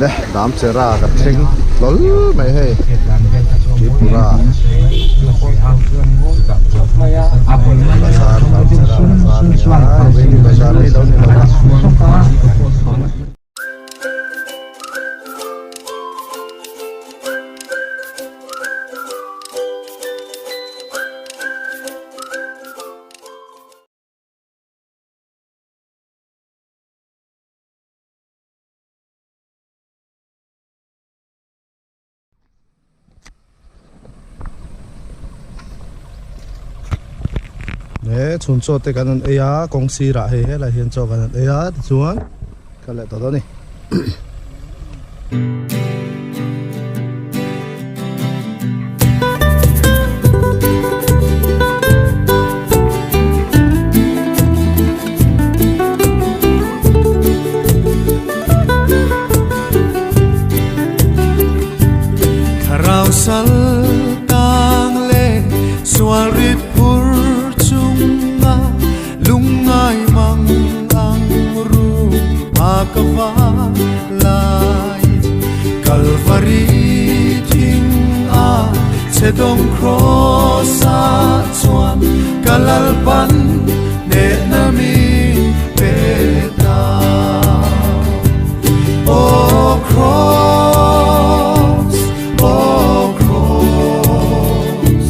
Le Damchera ka thleng hlawl mai hei Tripura bazar Damchera bazar a nia hei bazar hi lo ni lo a. He chhun chaw te kan rawn ei a kawng sirah hei helai hian chaw kan rawn ei a tichuan ka leh tawh dawn a ni. Thlarau sal tang le sual rit phur chunga lungngai mang ang ru a ka va lai Kalvari thing a che dawng cross a chuan ka lalpan hnehna min pe ta Aw cross aw cross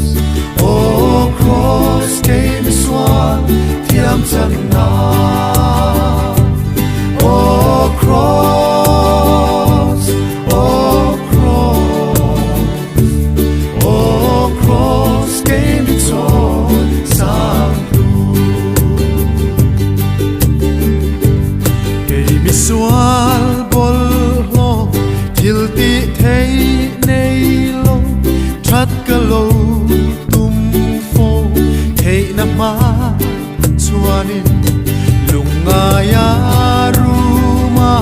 aw cross kei misual thiam chan na Aw cross aw cross aw cross kei mi chawi sang tu Kei misual bawlhhlawh thil tih theih nei lo that ka lo tum fo theihna hma chuanin lungngaia ruma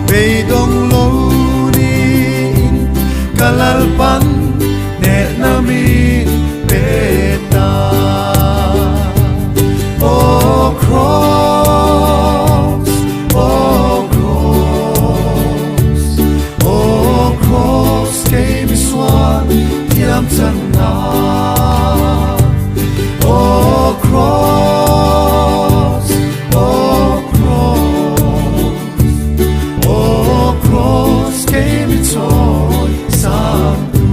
beidawng lo niin ka lalpan hnehna min pe ta. Aw cross, aw cross, aw cross kei misual thiam chan na. Aw cross, aw cross, aw cross kei mi chawi sang tu.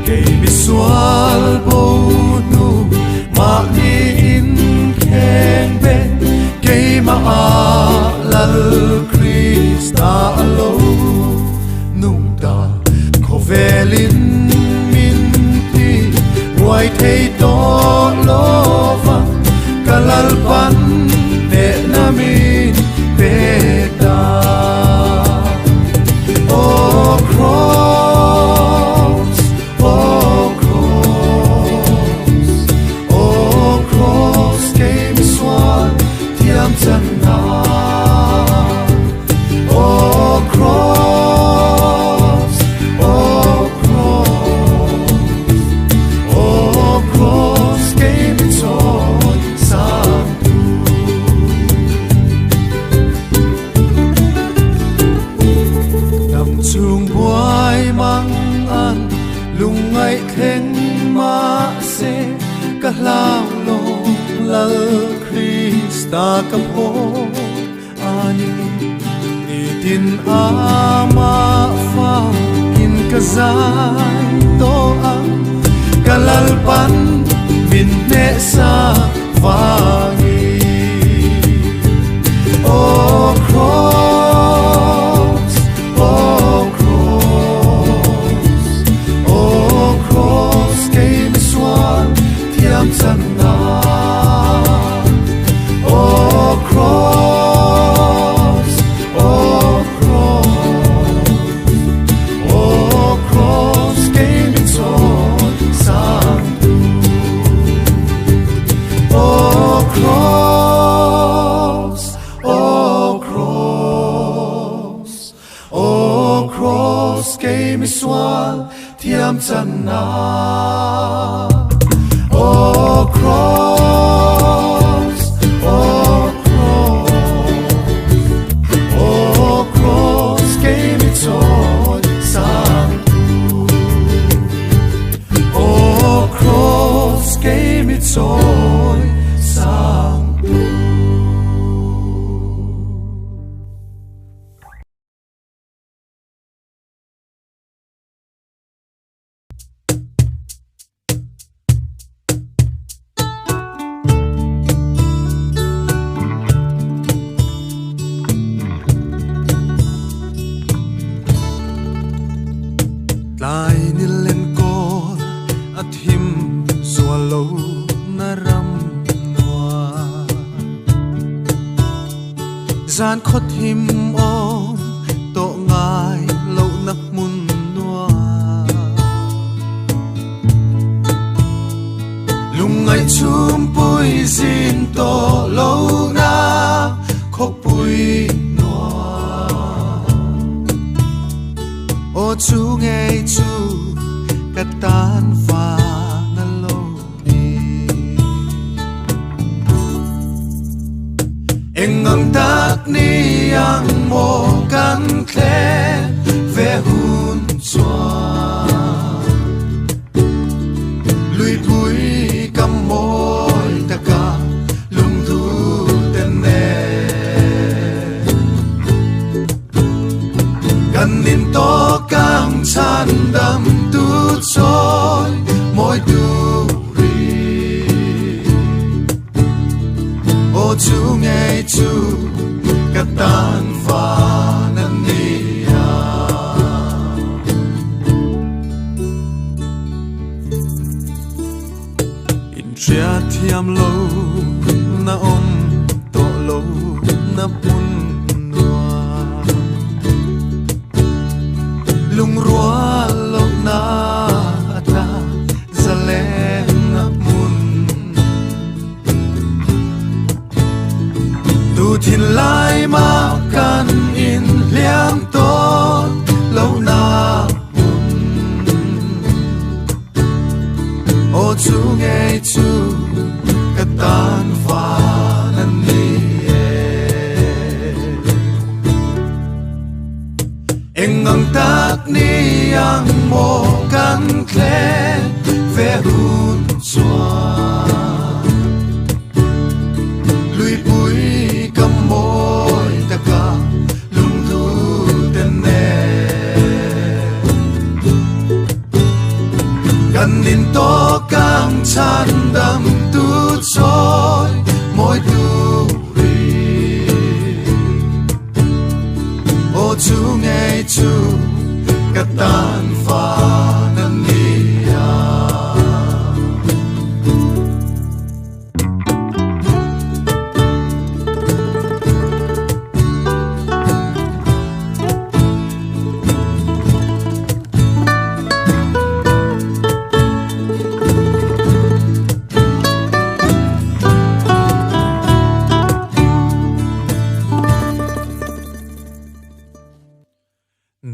Kei misual bo hnu mahni in kheng be keimah ah Lal Krista a lo nung ta khawvelin min ti buai thei tawh lova ka lalpan hnehna min pe ta. Aw cross, aw cross, aw cross kei misual thiam chan na. Aw cross, aw cross, aw cross kei mi chawi sang tu. Dam chung buai mang an lungngaih thleng mahse ka hlau lo Lal Krista ka phaw ani. Nitin amah fakin ka zai tawh a, ka Lalpan min hnehsak vangin. Aw cross, aw cross, aw cross kei misual thiam chan na. Aw cross, aw cross, aw cross kei mi chawi. Thiam channa Aw Kraws, Aw Kraws, Aw Kraws kei mi chawi sang tu. Aw Kraws kei mi chawi sang tu. Tlai ni len kawl a thim zual lo na ram nuam. Zan khaw thim awm tawh ngai lohna hmun nuam. Lungngaih chhumpui zin tawh lohna khawpui nuam. Aw chu ngei chu ka tan vang a lo ni. Eng ang tak ni ang maw kan thlen ve hun chuan Luipui ka mawi taka lungthu ten nen Kan nin tawk ang chhan dam tu chawi mawi turin Aw chu ngei chu ka tan van a nia. In hriat thiam lo na awm tawh lo na hmun nuam. Lungrual lohna ata zaleng a hmun. Tu thin lai mah kan in hliam tawn lohna hmun. Aw chu ngei chu ka tan van a ni e. Eng ang tak ni ang maw kan thlen ve hun chuan Luipui ka mawi taka lungthu ten nen Kan nin tawk ang chhan dam tu chawi mawi turin Aw chu ngei chu ka tan van a nia.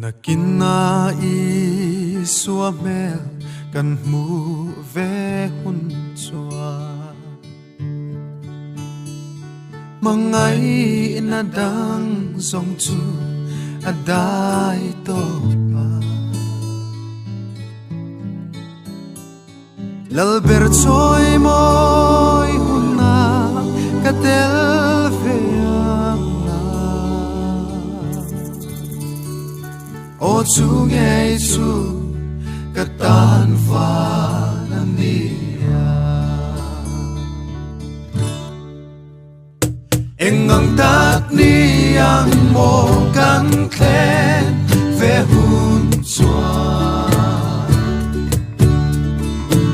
Nakin a Isua hmel kan hmuh ve hun chuan Hmangaihna dang zawng chu a dai tawp a. Lalber chawi mawi huna ka tel ve ang a. Aw chu ngei chu ka tan van a nia. Eng ang tak ni ang maw kan thlen ve hun chuan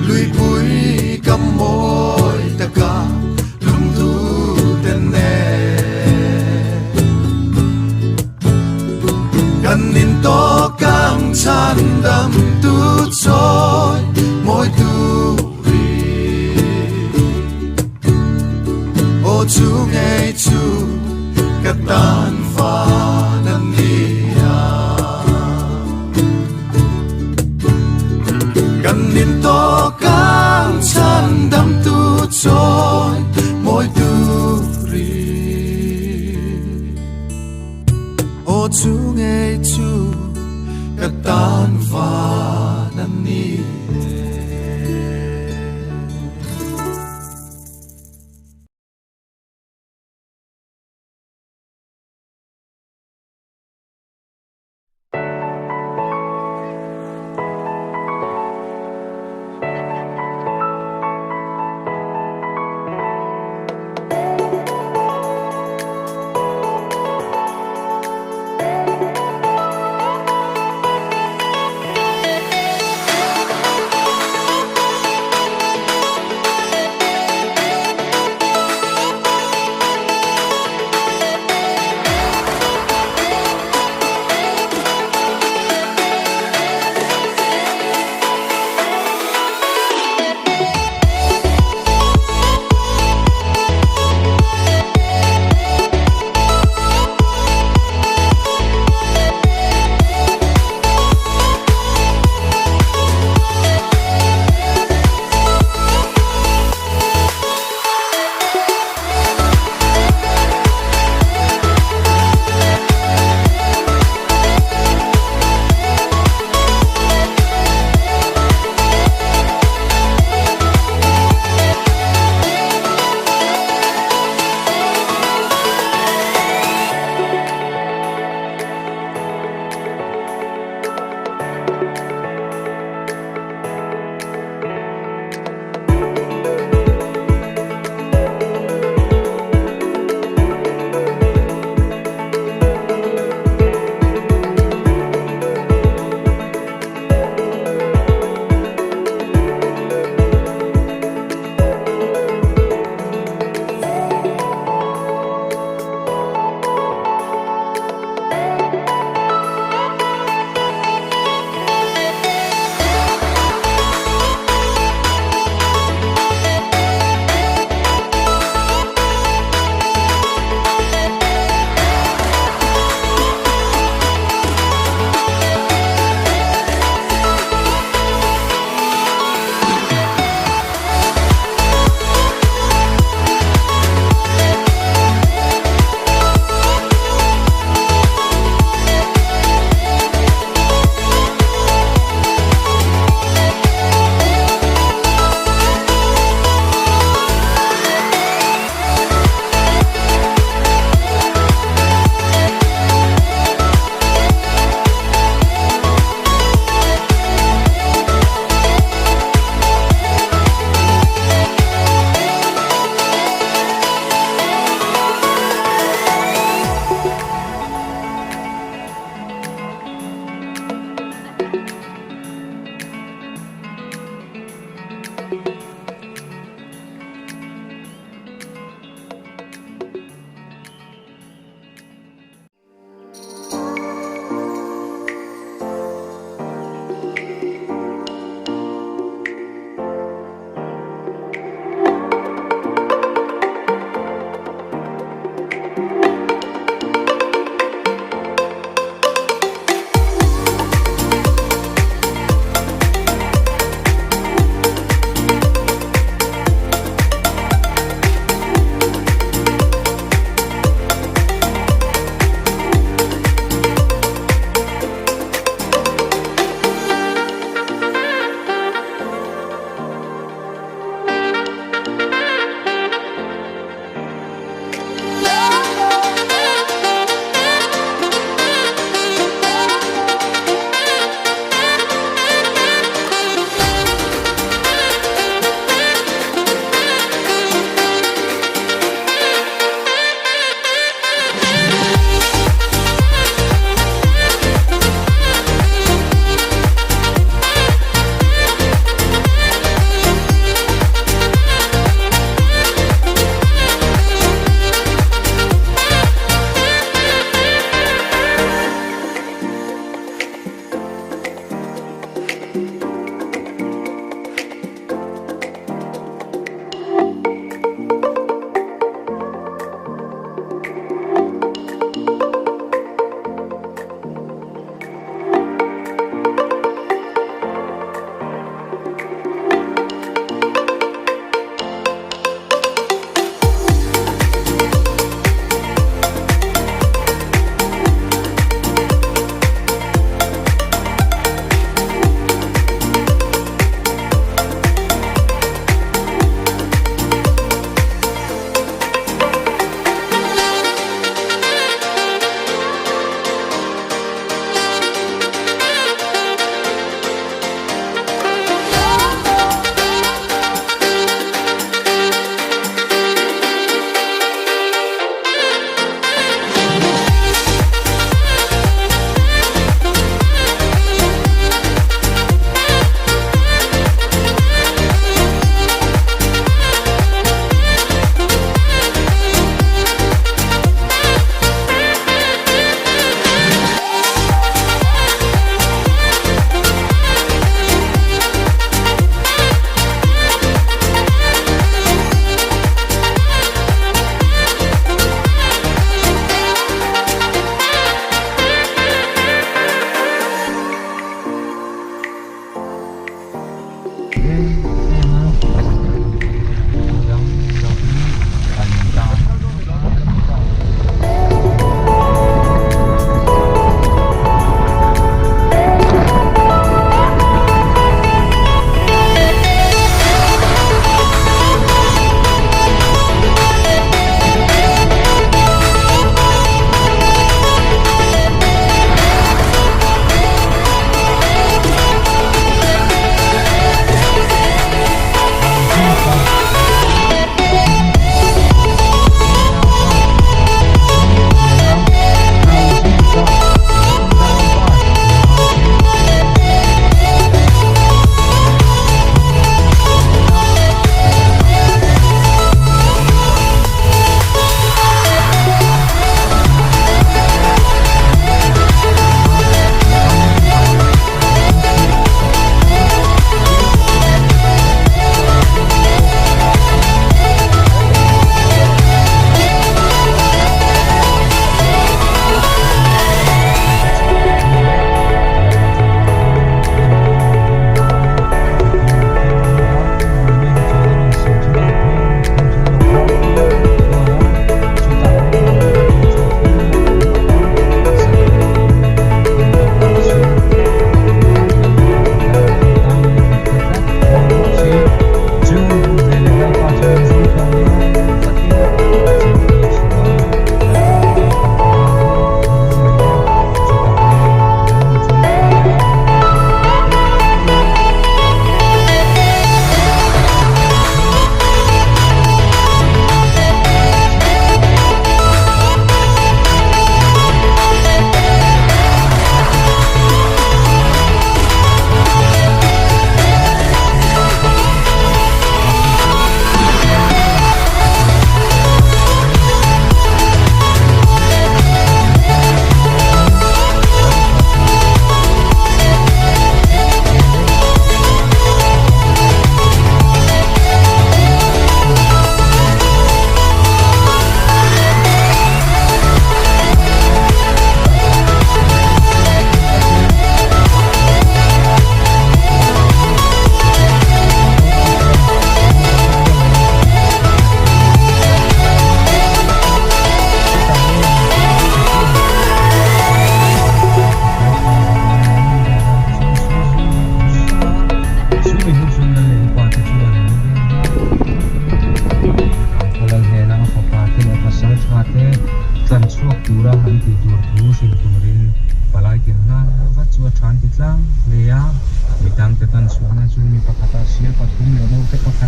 Luipui ka mawi taka lungthu ten nen Kan nin tawk ang chhan dam tu chawi mawi turin Aw chu ngei chu ka tan van a nia.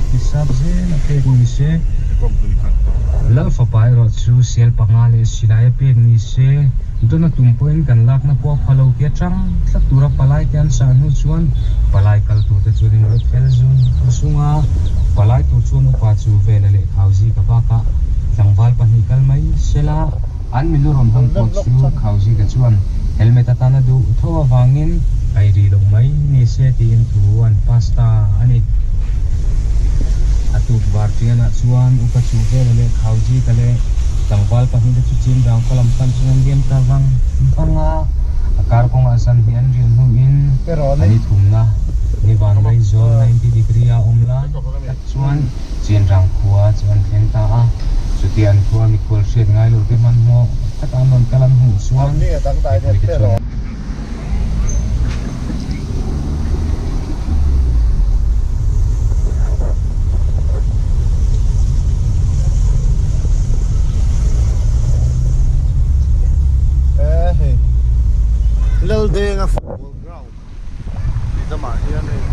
khat tisap zel a pek ni se. Lal fapa erawh chu sial panga leh silai a pek ni se. Dawna tum pawhin kan lakna pawh a pha lo tia tang tlat tura palai te an sah hnu chuan palai kal tur te chuan in rawt fel zung zung a. Palai tur chuan upa chu vela leh Khauzika bakah tlangval pahnih kal mai sela an milu rawn hawn pawh chu Khauzika chuan helmet atana duh tho avangin a i rih loh mai ni se tiin thu an pass ta a ni. A tuk var tianah chuan upa chu vela leh Khauzika leh tlangval pahnihte chu Chinrang khaw lam pan chuan an liam ta vang vang a, a kar kawngah zan hi an riah hnuin an i thumna ni Vanlaizawl 90 degree a awm lai tak chuan Chinrang khua chu an thleng ta a, chutia an khua mikhual hriat ngai lo te hmanhmawh taka an rawn kal an hmuh chuan mipuite chuan. Laldenga football ground Tuidamah hian hei.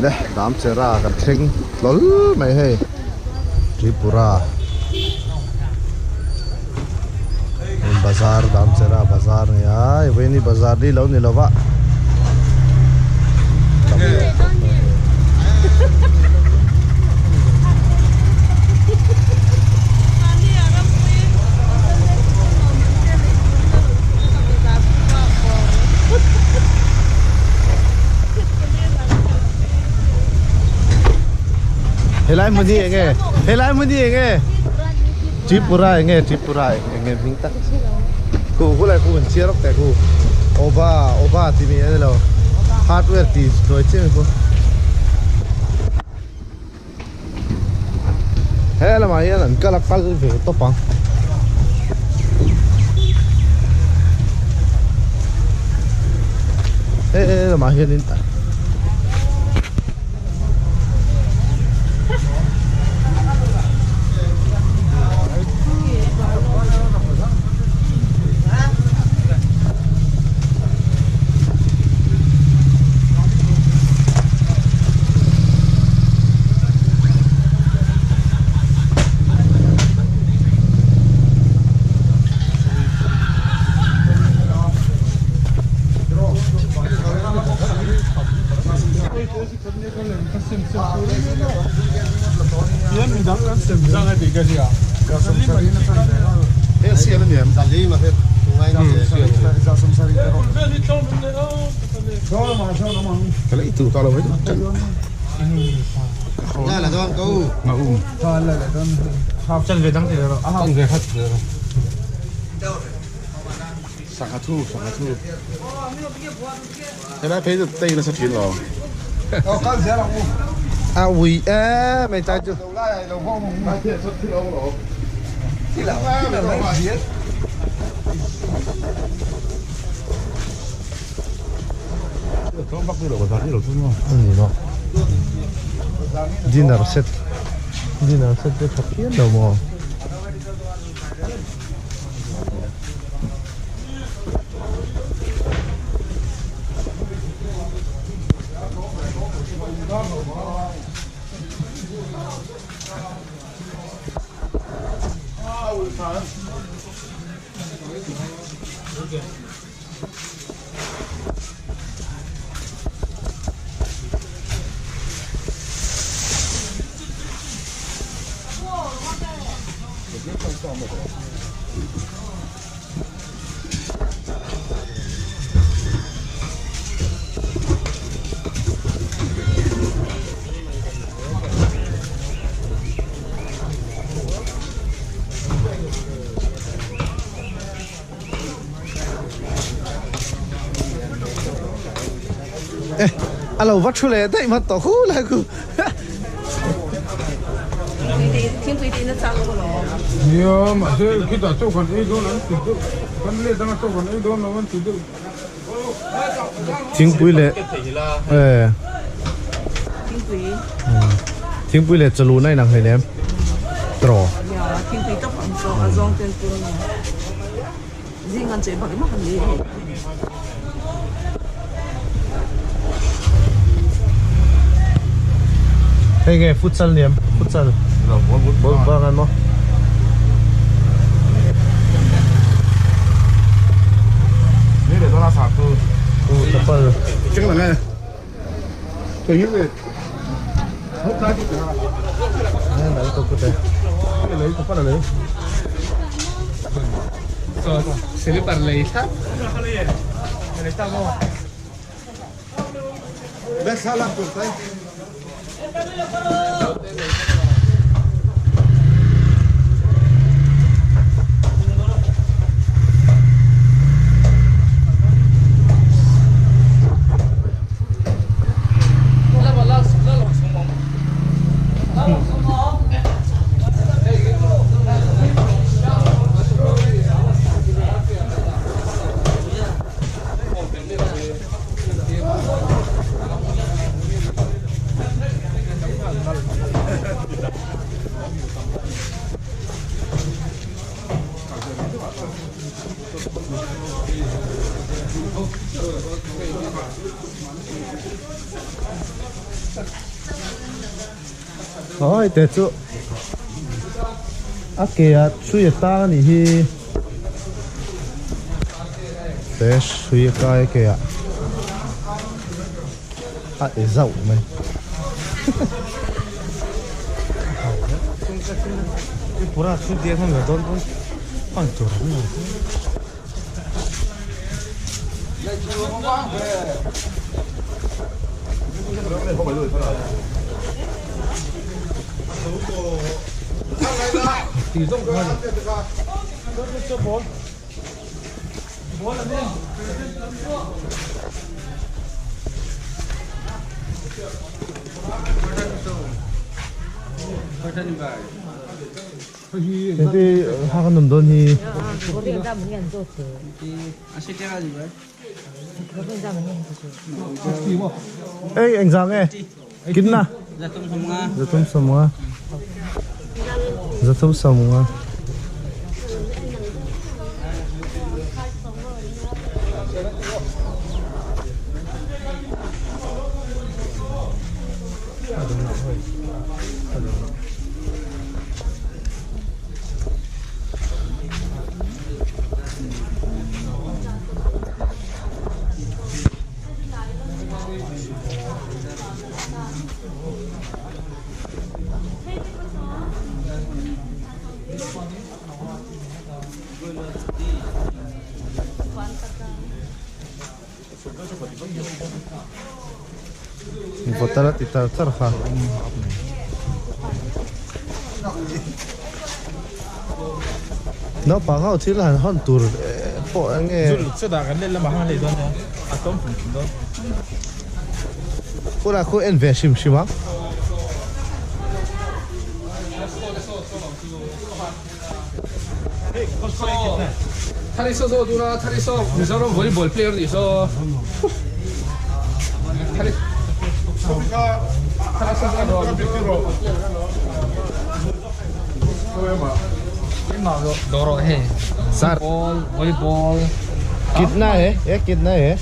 Le Damchera kan thleng hlawl mai hei Tripura Bazar Damchera bazar a ni a vawiin hi bazar ni lo ni lo va. Helai hmun hi enge helai hmun hi enge Tripura enge Tripura enge hming tak ku hulai ku hun chiar rawk teh ku Oba Oba tih mi a ni lo hardware tih hnuai chiah mi ku He lamah hian an kal a kal ve tawp ang. He lamah hianin Helai phei chu tei nasa thin lo. A ui e mai chai chu. Ani maw dinner set dinner set te tha phian lo maw. Eh, a lo va thu leh daih hman tawh khu lai khu. Thingpui leh eh Thingpui leh chalu na inang hleinem tawh. Hei nge futsal niam futsal ball bang an maw. Chapal. Hawi te chu a ke ah hrui a tang a nih hi te hrui a kai a ke ah a e zauh mai. Heti hak an awm dawn hi. Ei engzah nge kinna zathum sawmnga zathum sawmnga. Bottle a ti tar tar kha. Naupang ho thil han hawn tur pawh eng nge. Chutah kan let lamah khan lei dawn nia a tlawm hrim hrim dawn. Khulai khu en ve hrim hrim a. Sir कितना है ये कितना है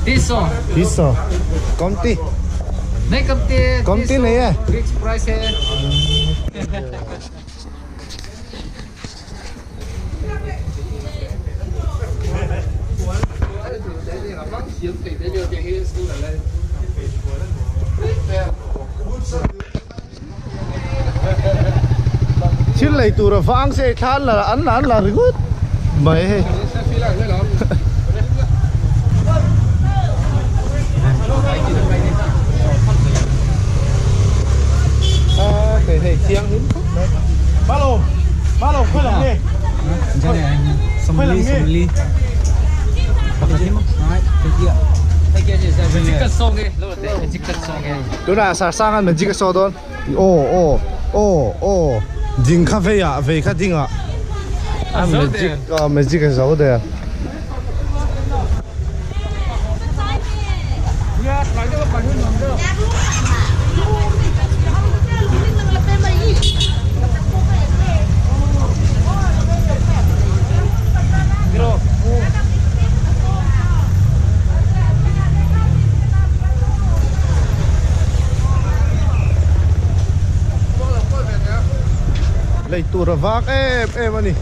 तीस सौ कमती नहीं कमती कमती नहीं है फिक्स प्राइस है Thil lei tur a vang se thla an la an la an la ringawt mai hei. Hei hei thianghlim khawp mai. Tunah Sarsangan magic a saw dawn. Aw aw aw aw ding kha vei ah vei kha ding ah a magic a magic a zo der. Lei tur a vak em em a ni.